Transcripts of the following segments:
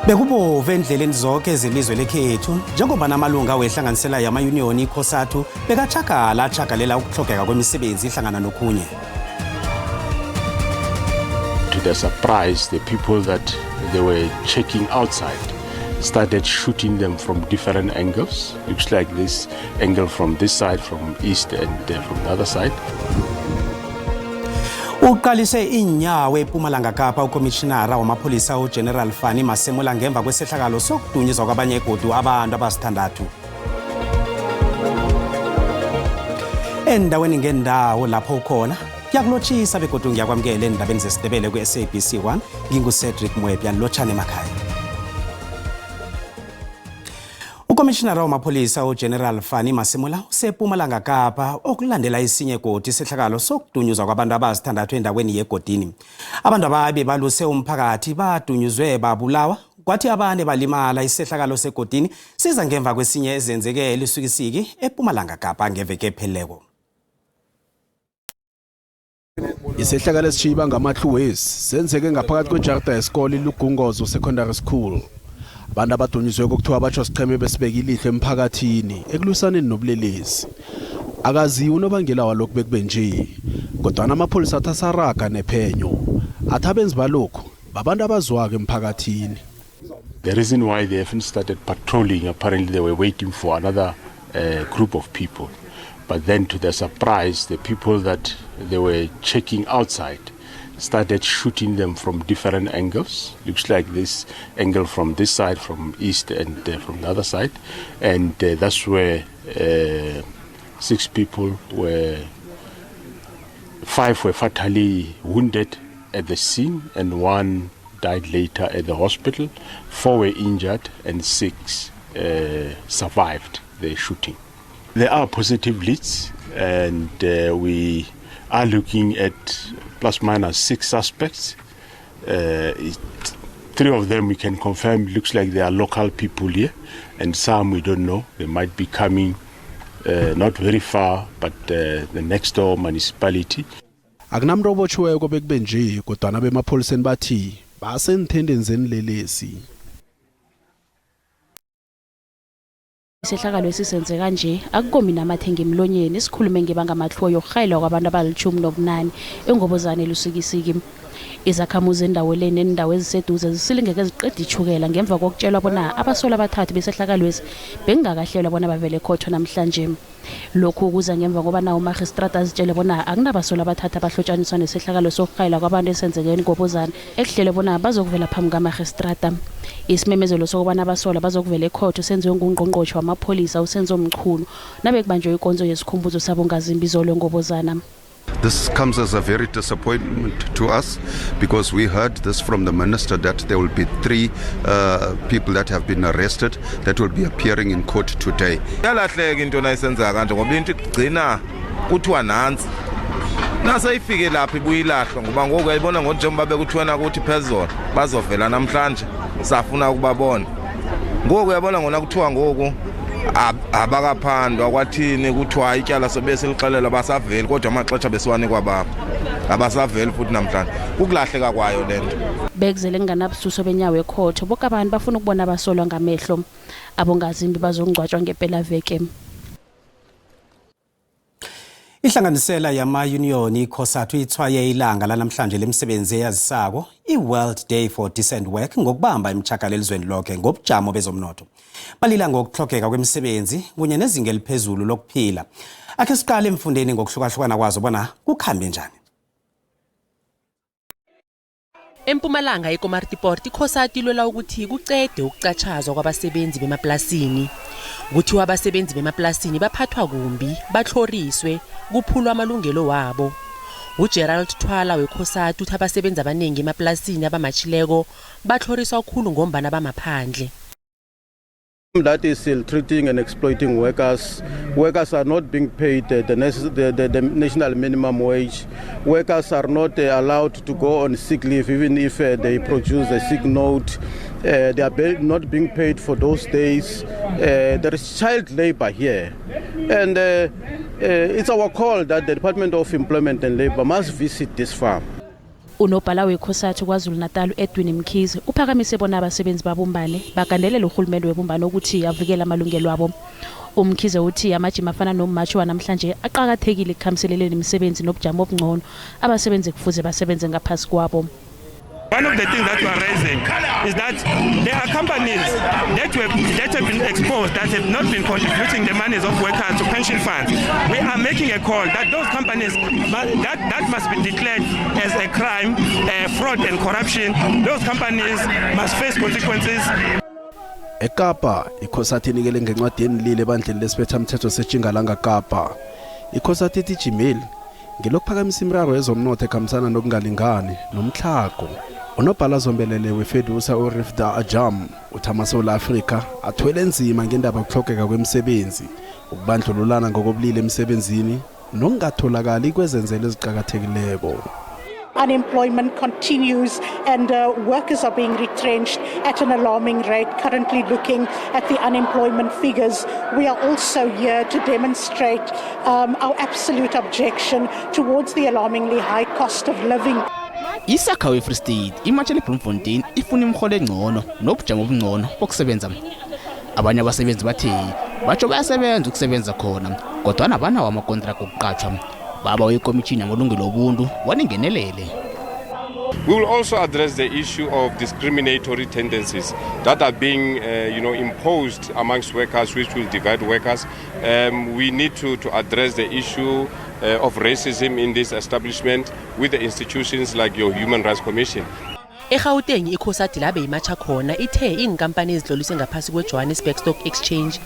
Bekubovu endleleni zonke zelizwe lekhethu njengoba namalunga wehlanganisela yamayuniyoni iCosatu bekatjhagala atjhagalela ukutlhogeka kwemisebenzi ihlangana nokhunye. To their surprise, the people that they were checking outside started shooting them from different angles. Looks like this angle from this side, from east, and from the other side. Uqalise iinyawo ePumalanga Kapa ukomishinara wamapholisa uGeneral Fani Masemola ngemva kwesehlakalo sokudunyizwa kwabanye godu abantu abasithandathu. Endaweni ngendawo lapho ukhona ngiyakulotshisa begodu ngiyakwamukela endabeni zesiNdebele ku-SABC 1. NginguCedric Mwebya, lotshani emakhaya. Ukomishinara wamapholisa uGeneral Fani Masemola usePumalanga Kapa okulandela isinye godi isehlakalo sokudunyuzwa kwabantu abazithandathu endaweni yegodini. Abantu ababi baluse umphakathi badunyuzwe babulawa kwathi abane balimala. Isehlakalo segodini siza ngemva kwesinye ezenzeke eLusikisiki ePumalanga Kapa ngeveke epheleleko. Isehlakalo esishiya ngamathluwesi senzeke ngaphakathi kwejarda yesikole iLugungozo Secondary School. Abantu abadunyiswe kuthiwa batsho sicheme besibeka ilihlo emphakathini ekulwisaneni nobulelesi. Akaziwa unobangela walokhu bekube nje, kodwana amapholisa athi asaraga nephenyo. Athi abenzi balokhu babantu abaziwako emphakathini. The reason why they haven't started patrolling, apparently they were waiting for another group of people. But then to their surprise, the people that they were checking outside started shooting them from different angles. Looks like this angle from this side, from east, and from the other side. And that's where six people were, five were fatally wounded at the scene, and one died later at the hospital. Four were injured, and six survived the shooting. There are positive leads, and we are looking at plus minus six suspects. Three of them we can confirm looks like they are local people here, and some we don't know. They might be coming not very far, but the next door municipality. Akunamuntu obotshiweko bekube nje, kodwana bemapholiseni bathi basenthendeni zenilelesi. Isehlakalo esisenzeka nje akukomi namathe ngemlonyeni sikhulume ngebangamatlhuwo yokurhayilwa kwabantu abali-18 eNgobozane eLusikisiki. Izakhamuzi endawo le nendawo eziseduze zisilingeke ziqeda itjhukela ngemva kokutshelwa bona abasolwa abathathu besehlakalwesi bekungakahlelwa bona bavele ekhotho namhlanje. Lokhu kuza ngemva kobana umarhistrata azitshele bona akunabasolwa abathathu abahlotjaniswa nesehlakalo sokurhayilwa kwabantu esenzeke eNgobozane ekuhlelwe bona bazokuvela phambi kamarhistrata. Isimemezelo sokubana abasolwa bazokuvela ekhotho senziwe ngungqongqotjhe wamapholisa uSenzo Mchunu nabekubanjwe ikonzo yesikhumbuzo sabongazimbi izolo eNgobozana. This comes as a very disappointment to us because we heard this from the minister that there will be three people that have been arrested that will be appearing in court today. Iyalahleka into nayisenzeka kanje ngoba into igcina kuthiwa nansi naseyifike lapha ibuye ilahlwa ngoba ngoku uyayibona njengoba bekuthiwa nakuthi phezolo bazovela namhlanje, safuna ukubabona. Ngoku uyabona ngona kuthiwa ngoku abakaphandwa kwathini, kuthiwa ityala sobe silixelela abasaveli, kodwa amaxesha besiwanikwa babo abasaveli futhi namhlanje, kukulahleka kwayo le nto. Bekuzele kunganabususo benyawo ekhotho, boke abantu bafuna ukubona abasolwa ngamehlo. Abongazimbi bazongcwatshwa ngepelaveke. Ihlanganisela yamayuniyoni iCosatu ithwaye ilanga lanamhlanje lemsebenzi eyazisako i-World Day for Decent Work ngokubamba imtjhagalo elizweni lonke ngobujamo bezomnotho. Balila ngokutlhogeka kwemisebenzi kunye nezinga eliphezulu lokuphila. Akhe siqale emfundeni ngokuhlukahlukana kwazo bona kukhambe njani. Empumalanga eKomatipoort iCosatu ilwela ukuthi kucede ukucatshazwa kwabasebenzi bemaplasini. Kuthiwa abasebenzi bemaplasini baphathwa kumbi, batlhoriswe, kuphulwa amalungelo wabo. UGerald Thwala weCosatu uthi abasebenzi abaningi emaplasini abamatshileko batlhoriswa khulu ngombana bamaphandle. That is ill treating and exploiting workers. Workers are not being paid the national minimum wage. Workers are not allowed to go on sick leave even if they produce a sick note. They are not being paid for those days. There is child labor here. And it's our call that the Department of Employment and Labor must visit this farm. Unobhala weCosatu KwaZulu-Natal u-Edwin Mkhize uphakamise bona abasebenzi babumbane bagandelele urhulumende webumbano ukuthi avikele amalungelo abo. UMkhize uthi amajima afana nommatjho wanamhlanje aqakathekile ekukhambiseleleni imisebenzi nobujamo obungcono abasebenzi kufuze basebenze ngaphasi kwabo. One of the things that we are raising is that there are companies that have been exposed that have not been contributing the monies of workers to pension funds. We are making a call that those companies that must be declared as a crime, fraud and corruption. Those companies must face consequences. EKapa iCosatu inikele ngencwadi yenilile ebandleni lesibethamthetho setjingalanga Kapa. ICosatu ithi ijimeli ngelokuphakamisa imiraro yezomnotho ekhambisana nokungalingani nomtlhago. Unobhala zombelele weFedusa uRifda Ajam uthi amaSewula Afrika athwele nzima ngendaba yokuhlogeka kwemisebenzi, ukubandlululana ngokobulili emsebenzini nokungatholakali kwezenzelo eziqakathekileko. Unemployment continues and workers are being retrenched at an alarming rate. Currently looking at the unemployment figures, we are also here to demonstrate our absolute objection towards the alarmingly high cost of living. Isakhawo eFree State imatshele eBloemfontein ifuna imiholo engcono nobujamo obungcono bokusebenza. Abanye abasebenzi bathi batsho bayasebenza ukusebenza khona kodwa abanawo amakontraka okuqatshwa. Baba ikomishini yamalungelo obuntu bona ingenelele. We will also address the issue of discriminatory tendencies that are being imposed amongst workers, which will divide workers. We need to address the issue of racism in this establishment with the institutions like your Human Rights Commission. EGauteng iCosatu labe imatsha khona ithe iinkampani ezidluliswe ngaphasi kweJohannesburg Stock Exchange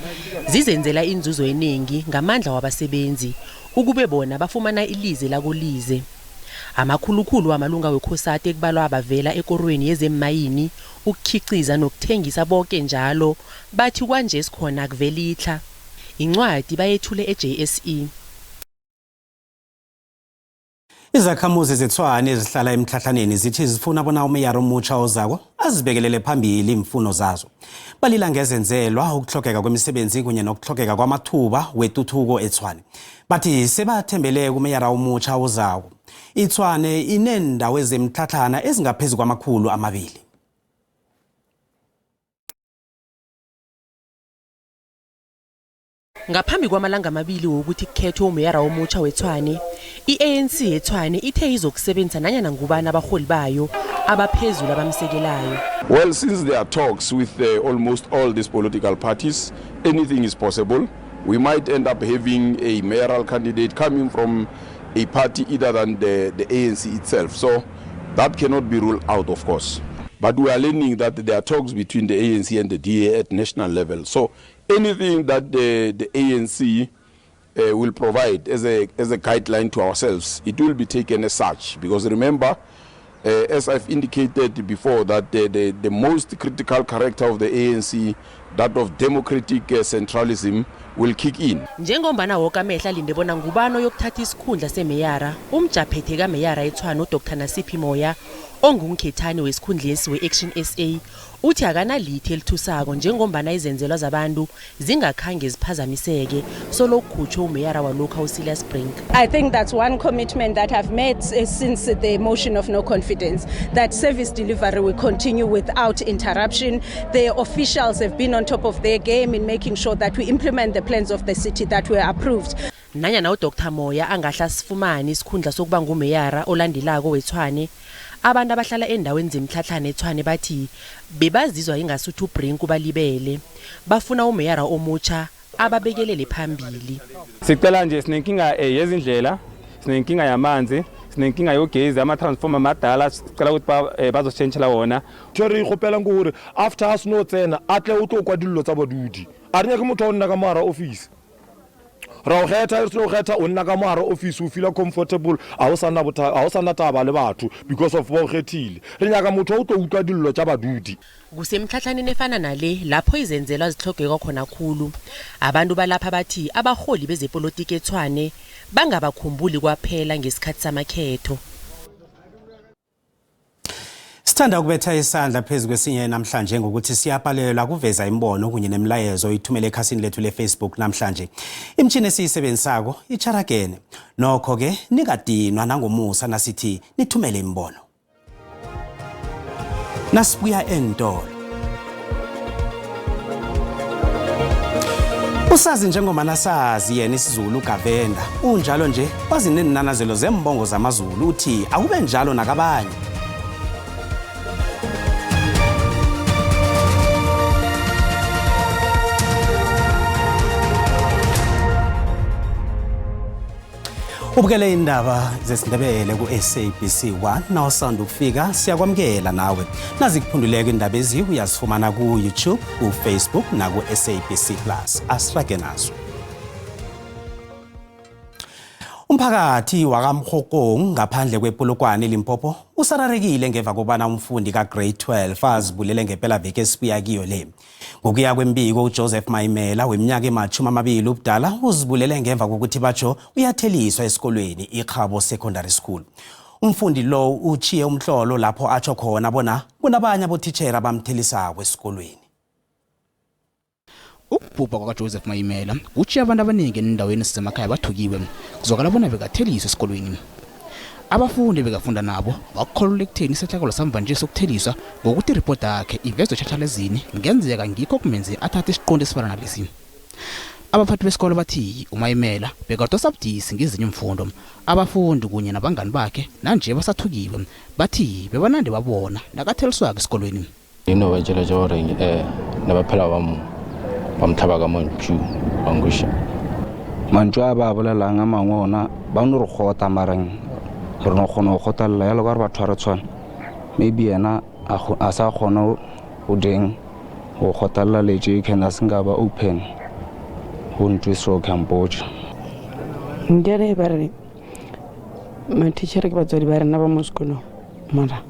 zizenzela inzuzo eningi ngamandla wabasebenzi ukube bona bafumana ilize lakolize. Amakhulukhulu wamalunga weCosatu ekubalwa abavela ekorweni yezemayini, ukukhiqiza nokuthengisa bonke njalo bathi kwanje sikhona kuvela itlha. Incwadi bayethule eJSE. Izakhamuzi zeTshwane ezihlala emtlhatlhaneni zithi zifuna bona umeyara omutsha ozako azibekelele phambili imfuno zazo. Balila ngezenzelwa, ukuhlogeka kwemisebenzi kunye nokuhlogeka kwamathuba wetuthuko eTshwane. Bathi sebathembele kumeyara omutsha ozako. ITshwane inendawo ezemtlhatlhana ezingaphezu kwama-200. Ngaphambi kwamalanga amabili wokuthi kukhethwe umeyara omutsha weTshwane, i-ANC yeTshwane ithe izokusebenzisa nanyana ngubani abaholi bayo abaphezulu abamsekelayo. Well, since there are talks with almost all these political parties, anything is possible. We might end up having a mayoral candidate coming from a party other than the ANC itself. So that cannot be ruled out, of course. But we are learning that there are talks between the ANC and the DA at national level. So anything that the ANC will provide as a guideline to ourselves, it will be taken as such. Because remember, as I've indicated before, that the most critical character of the ANC, that of democratic centralism, will kick in. Njengombana woke amehlo alinde bona ngubani oyokuthatha isikhundla semeyara, umjaphethe kameyara eTshwane uDr Nasiphi Moya ongunkhethane wesikhundlesi we-Action SA uthi akanalithi elithusako njengombana izenzelwa zabantu zingakhange ziphazamiseke solo kukhutshwe umeyara walokhu uCilliers Brink. I think that's one commitment that I've made since the motion of no confidence, that service delivery will continue without interruption. The officials have been on top of their game in making sure that we implement the plans of the city that were approved. Nanyana uDr Moya angahla sifumane isikhundla sokuba ngumeyara olandelako weTshwane, abantu abahlala endaweni zemtlhatlhana eTshwane bathi bebazizwa ingasuthi uBrink balibele, bafuna umeyara omutsha ababekelele phambili. Sicela nje, sinenkinga yezindlela, sinenkinga yamanzi, sinenkinga yogezi, ama-transformer amadala, sicela ukuthi bazositshentshela wona. Ntho e re e kgopelang ke gore after a seno tsena a tle o tlo kwa dillo tsa badudi. A re nyake motho wa o nna ka mogara office. Ra o kgetha, re seno kgetha, o nna ka mogara office, o feela comfortable, a o sana taba le batho because of ba o kgethile. Re nyaka motho wa o tlo utlwa dillo tša badudi. Kusemtlhatlhaneni efana nale lapho izenzelwa zihlogeka khona khulu. Abantu balapha bathi abaholi bezepolitiki eTshwane bangabakhumbuli kwaphela ngesikhathi samakhetho. Sithanda ukubetha isandla phezu kwesinye namhlanje ngokuthi siyapalelwa kuveza imibono kunye nemilayezo ithumele ekhasini lethu le-Facebook namhlanje. Imishini esiyisebenzisako icharagene. Nokho ke ningadinwa nangomusa nasithi nithumele imibono. Nasibuya entolo. Usazi njengomana sazi yena isiZulu uGavenda, unjalo nje wazi neenanazelo zembongo zamaZulu, uthi akube njalo nakabanye. Ubukele indaba zesiNdebele ku-SABC 1. Nawusanda ukufika siyakwamukela nawe. Nazikuphunduleko indaba ezi uyazifumana ku-YouTube, ku-Facebook naku-SABC Plus. Asirage nazo. Umphakathi wakaMrhokong ngaphandle kwePolokwane eLimpopo usararekile ngemva kobana umfundi ka-grade 12 azibulele ngempelaveke esibuya kiyo le. Ngokuya kwembiko, uJoseph Maimela weminyaka ema-20 ubudala uzibulele ngemva kokuthi batsho uyatheliswa esikolweni iKgabo Secondary School. Umfundi lo uchiye umhlolo lapho atsho khona bona kunabanye abotitjhere abamthelisako esikolweni. Ukubhubha kwakaJoseph Maimela kutshiya abantu abaningi endaweni esisemakhaya bathukiwe. Kuzwakala bona bekatheliswa esikolweni. Abafundi bekafunda nabo bakukholelwa ekutheni isehlakalo samva nje sokutheliswa ngokuthi iripoti yakhe ivezwe tshatjhalezini ngenzeka ngikho okumenze athathe isiqunto esifana nalesi. Abaphathi besikolo bathi uMayimela bekadosa budisi ngezinye imfundo. Abafundi kunye nabangani bakhe nanje basathukiwe, bathi bebanande babona nakatheliswako esikolweni. Ino ba tšeletša gore ne ba phela ba mo ba motlhaba ka mantšu ba nkweša. Mantšu a ba bolelang a mangwe ona ba no re kgotha, mareng re no kgona go kgothalela yalo ka gore batho ga re tshwane. Maybe yena a sa kgona go deng go kgothalela letse can a se nka ba open go ntwe so campotša. Nkere ba re matitšhere ke batswadi ba rena ba mo sekolong, mara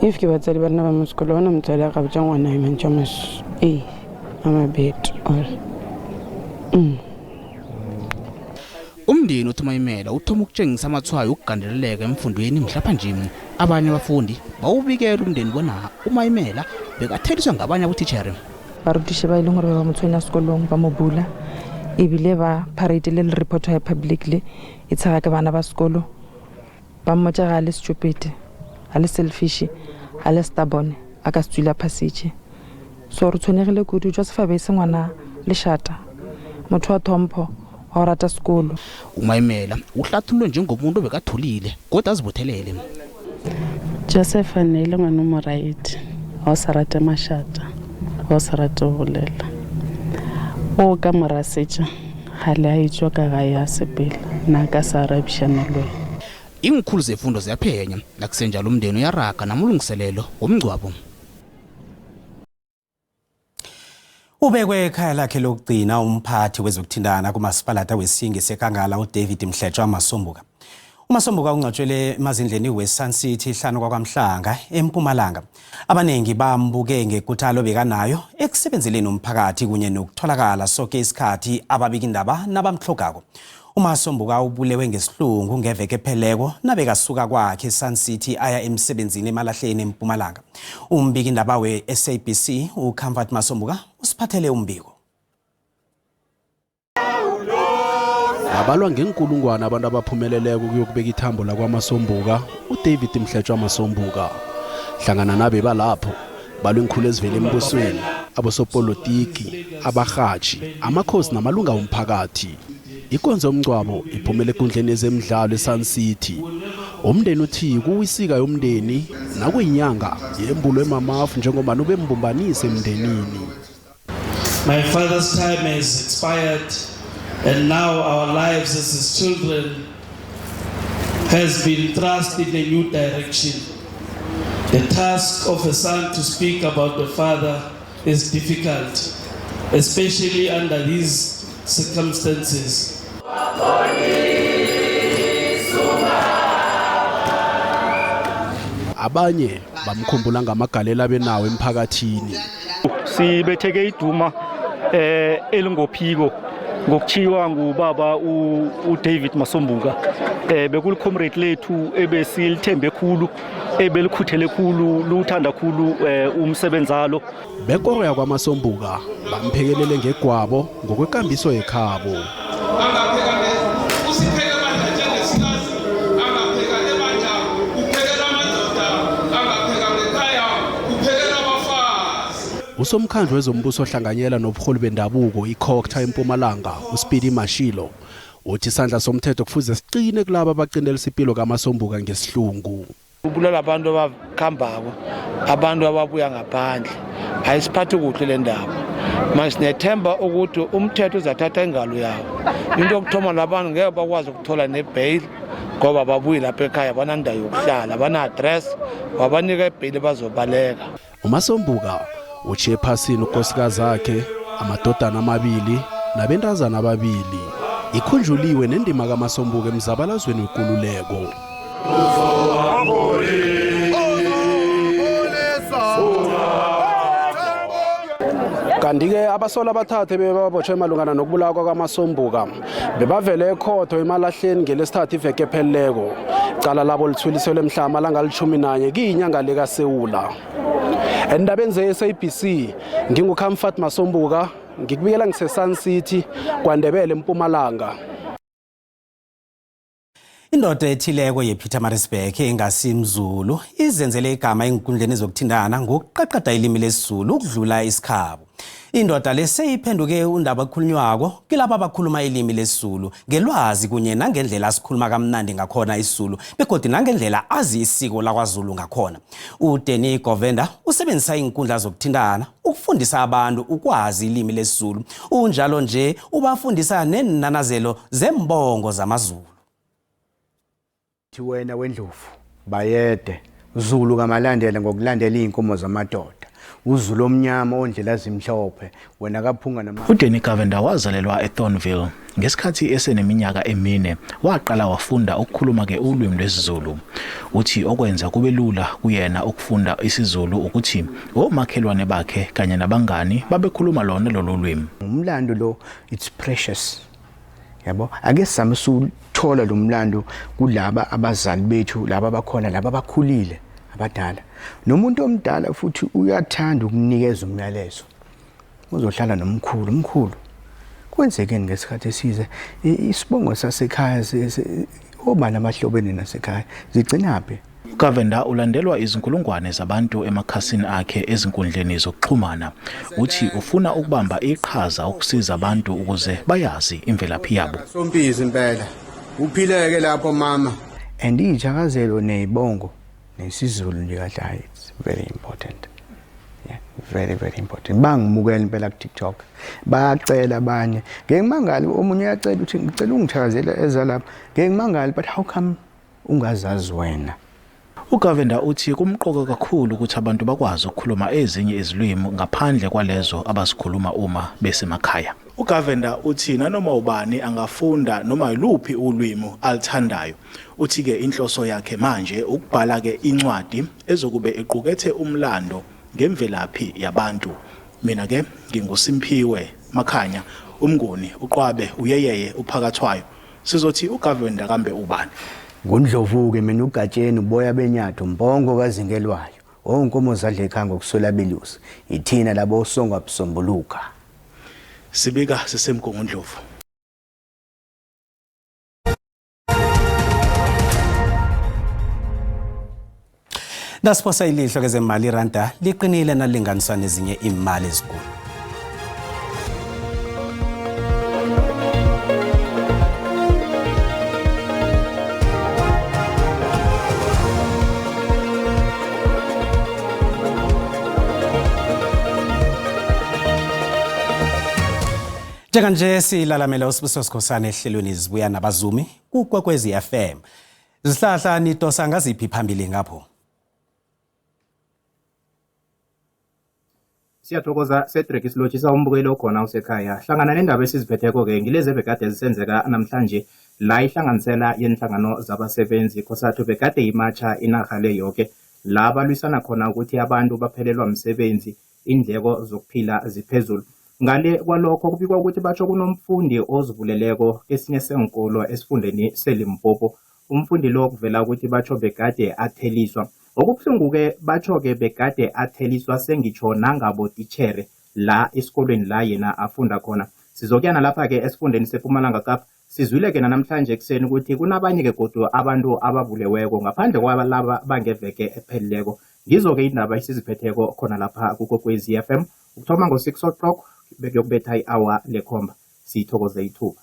if ke batswadi ba rena ba mo sekolong ona motswadi a ka botša ngwana e mantšu a mabete or Umndeni uthi uMayimela uthoma ukutshengisa amatshwayo okugandeleleka emfundweni mhlapha nje. Abanye abafundi bawubikela umndeni bona uMayimela bekatheliswa ngabanye abotitjhere. Barutiši ba e leng gore ba mo tshwenya sekolong ba mo bula, ebile ba parade-ile le report ya publicly e tshega ke bana ba sekolo, ba mmotša ga a le stupid, a le selfish, a le stubborn, a ka se tswile passage. So re tshwenyegile kudu. Joseph a be se ngwana lešata, motho wa thompho, wa go rata sekolo. UMayimela uhlathululwe njengomuntu obekathulile kodwa azibuthelele. Joseph a ne e le ngwana o mo right, wa o sa rate mašata, wa o sa rate go bolela. O ka morasetša ga le a etšwa ka gae a sepela, na ka sa arabišana le wena. Iinkhulu zefundo ziyaphenya, nakusenjalo umndeni uyaraga namulungiselelo womngcwabo. Ubekwe ekhaya lakhe lokugcina umphathi wezokuthintana kumasipalata wesingi sekangala uDavid Mhletshwa Masombuka. UMasombuka ungcwatshwele emazindleni we-Sun City hlanu kwaKwaMhlanga eMpumalanga. Abaningi bambuke ngekuthalo bekanayo ekusebenzeleni umphakathi kunye nokutholakala soke isikhathi ababikindaba nabamhlogako. UMasombuka ubulewe ngesihlungu ngeveke epheleko nabekasuka kwakhe eSun City aya emsebenzini emalahleni eMpumalanga. Umbikindaba we-SABC uComfort Masombuka usiphathele umbiko. Babalwa ngenkulungwane abantu abaphumeleleko ukuyokubeka ithambo lakwaMasombuka uDavid Mhletshwa Masombuka. Hlangana nabe balapho balwa iinkhulu ezivela embusweni, abosopolitiki, abarhatjhi, amakhosi namalunga womphakathi. Ikonzo yomngcwabo iphumele ekundleni yezemidlalo eSun City. Umndeni uthi kuwisika yomndeni nakuyinyanga yembulo emamafu njengoba ubembumbanise emndenini. My father's time has expired, and now our lives as his children has been thrust in a new direction. The task of a son to speak about the father is difficult, especially under these circumstances. Abanye bamkhumbula ngamagalelo abenawo emphakathini. Sibetheke iduma elingophiko ngokuchiwa ngubaba uDavid Masombuka. Bekulicomrade lethu ebesilithembe khulu, ebelikhuthele khulu, luthanda khulu umsebenzalo. Bekoro yakwaMasombuka bamphekelele ngegwabo ngokwekambiso yekhabo. Usomkhandlu wezombuso ohlanganyela nobuholi bendabuko iCogta eMpumalanga uSpeedy Mashilo uthi isandla somthetho kufuze siqine kulabo abaqindelisa impilo kaMasombuka ngesihlungu. Ubulala abantu abakhambako, abantu ababuya ngaphandle. Ayisiphathi kuhle le ndaba. Manje sinethemba ukuthi umthetho uzathatha ingalo yawo. Into yokuthoma labantu ngeke bakwazi ukuthola nebail ngoba babuyi lapha ekhaya, banandawo yokuhlala, bana-address, wabanika ibheyili bazobaleka. UMasombuka utshiye ephasini unkosikazi akhe, amadodana amabili nabentazana ababili. Ikhunjuliwe nendima kaMasombuka emzabalazweni wekululeko. Kanti-ke abasolwa abathathu ebebabotshwe malungana nokubulawa kwakaMasombuka bebavele ekhotho emalahleni ngelesithathu iveke epheleleko. Icala labo lithwiliselwe mhla amalanga ali-11 kiyinyanga le kaSewula. Endabeni ze-SABC nginguComfort Masombuka, ngikubikela ngise-Sun City kwaNdebele eMpumalanga. Indoda ethileko yePietermaritzburg engasimZulu izenzele igama enkundleni zokuthintana ngokuqaqada ilimi lesiZulu ukudlula isikhabo. Indoda le seyiphenduke undaba ekhulunywako kilabo abakhuluma ilimi lesiZulu ngelwazi kunye nangendlela asikhuluma kamnandi ngakhona isiZulu begodu nangendlela azi isiko lakwaZulu ngakhona. UDenny Govender usebenzisa iinkundla zokuthintana ukufundisa abantu ukwazi ilimi lesiZulu. Unjalo nje ubafundisa neenanazelo zembongo zamaZulu. Thi wena wendlovu bayede Zulu kaMalandela ngokulandela izinkomo zamadoda uZulu omnyama ondlela zimhlophe wena kaphunga nama. UDenny Govender wazalelwa eThornville. Ngesikhathi eseneminyaka emine waqala wafunda ukukhuluma-ke ulwimi lwesiZulu. Uthi okwenza kube lula kuyena ukufunda isiZulu ukuthi omakhelwane bakhe kanye nabangani babekhuluma lona lolu lwimi. Umlando lo, it's precious, yabo. Ake sizame suthola lo mlando kulaba abazali bethu, laba abakhona, laba abakhulile, abadala. Nomuntu omdala futhi uyathanda ukunikeza umyalezo. Uzohlala nomkhulu, umkhulu kwenzekeni ngesikhathi esize, isibongo sasekhaya, obani abahlobene nasekhaya, zigcinaphi. UGovender ulandelwa izinkulungwane zabantu emakhasini akhe ezinkundleni zokuxhumana. Uthi ufuna ukubamba iqhaza ukusiza abantu ukuze bayazi imvelaphi yabo. Sompisi impela uphileke lapho mama. And iy'thakazelo ney'bongo nesiZulu nje kahle, hayi, it's very important, yeah, very very important. Bangimukela impela ku-TikTok, bayacela abanye, ngeke ngimangale omunye uyacela ukuthi ngicela ungithakazele ezalapha, ngeke ngimangale, but how come ungazazi wena? UGovender uthi kumqoka kakhulu ukuthi abantu bakwazi ukukhuluma ezinye izilimi ngaphandle kwalezo abazikhuluma uma besemakhaya. UGovender uthi nanoma ubani angafunda noma yiluphi ulwimi alithandayo. Uthi-ke inhloso yakhe manje ukubhala-ke incwadi ezokube iqukethe umlando ngemvelaphi yabantu. Mina-ke nginguSimphiwe Makhanya, uMnguni, uQwabe, uYeyeye, uPhakathwayo. Sizothi uGovender kambe ubani? Ngundlovu-ke mina uGatsheni, uboya benyathi, umbongo kaZingelwayo, onkomo zadla ekhaya ngokuswela belusi, ithina labo osongwa busombuluka. Sibika siseMgungundlovu. Nasiphosa ilihlo kezemali, iranda liqinile nalinganiswa nezinye imali ezinkulu. Njenganje silalamela uSibusiso Sikhosana ehlelweni Zibuya Nabazumi kuKwekwezi FM. Zihlahla nidosa ngaziphi phambili ngapho? Siyathokoza Cedric, silotshisa umbukeli okhona usekhaya. Hlangana nendaba esiziphetheko-ke ngilezi ebekade zisenzeka namhlanje la ihlanganisela yenhlangano zabasebenzi COSATU bekade imatsha inarha le yoke, la balwisana khona ukuthi abantu baphelelwa msebenzi, indleko zokuphila ziphezulu. Ngale kwalokho kubikwa ukuthi batsho kunomfundi ozibuleleko kesinye senkolo esifundeni seLimpopo. Umfundi lo kuvela ukuthi batsho bekade atheliswa. Okubuhlungu-ke batsho-ke bekade atheliswa sengitsho nangabotitjhere la esikolweni la yena afunda khona. Sizokuyana lapha-ke esifundeni sePumalanga Kapa. Sizwile-ke namhlanje ekuseni ukuthi kunabanye-ke godu abantu ababuleweko ngaphandle kwalaba bangeveke ephelileko. Ngizo-ke indaba esiziphetheko khona lapha kuKwekwezi FM ukuthoma ngo-6 o'clock bekuyokubetha i-awa lekhomba. Sithokoze ithuba.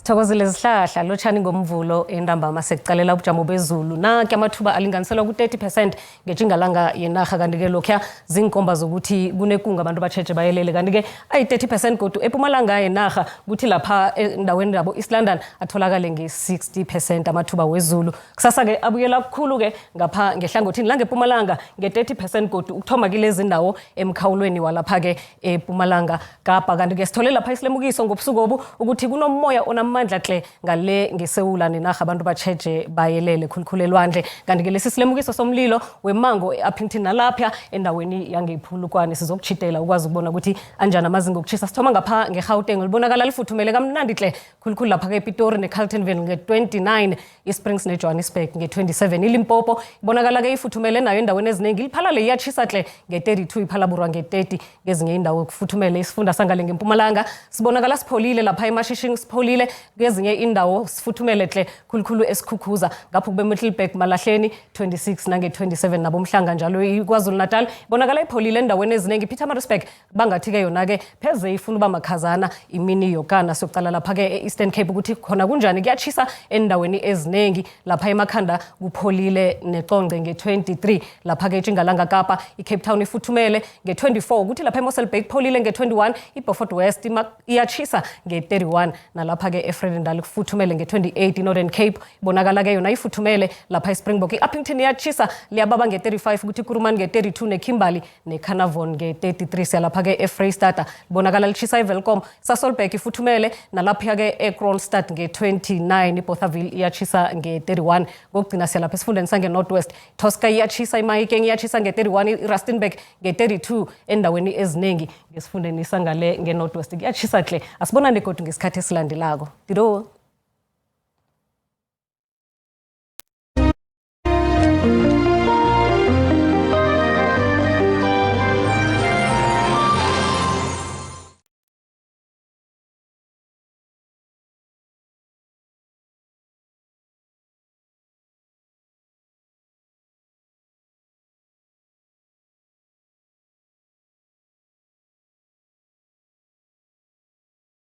Sithokozile zihlahla lotshani ngomvulo entambama sekucalela ubujamo bezulu nake amathuba alinganiselwa ku-30 percent ngetjingalanga yenarha kanti-ke lokhuya ziinkomba zokuthi kunekunga abantu batjheje bayelele kanti-ke ayi-30 percent godu epumalanga yenarha kuthi lapha endaweni yabo East London atholakale nge-60 percent amathuba wezulu kusasa-ke abuyela kukhulu-ke ngapha ngehlangothini langepumalanga nge-30 percent godu ukuthoma kilezi ndawo emkhawulweni walapha-ke epumalanga kapa kanti-ke sithole lapha isilemukiso ngobusukobu ukuthi kunomoya onamandla tle ngale ngesewula nenarha abantu batjheje bayelele khulukhulu elwandle kanti-ke lesi silemukiso somlilo wemango e-Upington nalapha endaweni yangephulukwane sizokuchitela ukwazi ukubona ukuthi anjani amazinga okutshisa sithoma ngapha ngegauteng libonakala lifuthumele kamnandi tle khulukhulu lapha-ke epitori necarltonville nge-29 isprings nejohannesburg nge-27 ilimpopo ibonakala-ke ifuthumele nayo endaweni eziningi iliphalale iyatshisa tle nge-32 iphalaborwa nge-30 ngezinye indawo kufuthumele isifunda sangale ngempumalanga sibonakala sipholile lapha emashishini sipholile kezinye indawo sifuthumele tle khulukhulu esikhukhuza ngapho kube Middelburg Malahleni 26 nange-27 nabomhlanga njalo iKwaZulu Natal ibonakala ipholile endaweni eziningi Pietermaritzburg bangathi-ke yona-ke pheze ifuna uba makhazana imini yokana siyokucala lapha-ke e-Eastern Cape ukuthi khona kunjani kuyatshisa endaweni eziningi lapha emakhanda kupholile neconce nge-23 lapha-ke etjingalanga kapa i-Cape Town ifuthumele nge-24 kuthi lapha eMossel Bay kupholile nge-21 iBeaufort West iyatshisa nge-31 nalapha-ke eVredendal kufuthumele nge-28 i-Northern Cape ibonakala-ke yona ifuthumele lapha eSpringbok i-Upington iyatshisa liyababa nge-35 kuthi iKuruman nge-32 neKimberley neCarnarvon nge-33 siyalapha-ke eFreystata libonakala litshisa iWelkom Sasolburg ifuthumele nalapha-ke eKroonstad nge-29 iBothaville iyatshisa nge-31 kokugcina siyalapha esifundeni sange-North West Tosca iyatshisa iMahikeng iyatshisa nge-31 iRustenburg nge-32 endaweni eziningi ngesifundeni sangale nge-North West kuyatshisa hle asibonane godu ngesikhathi esilandelako dido.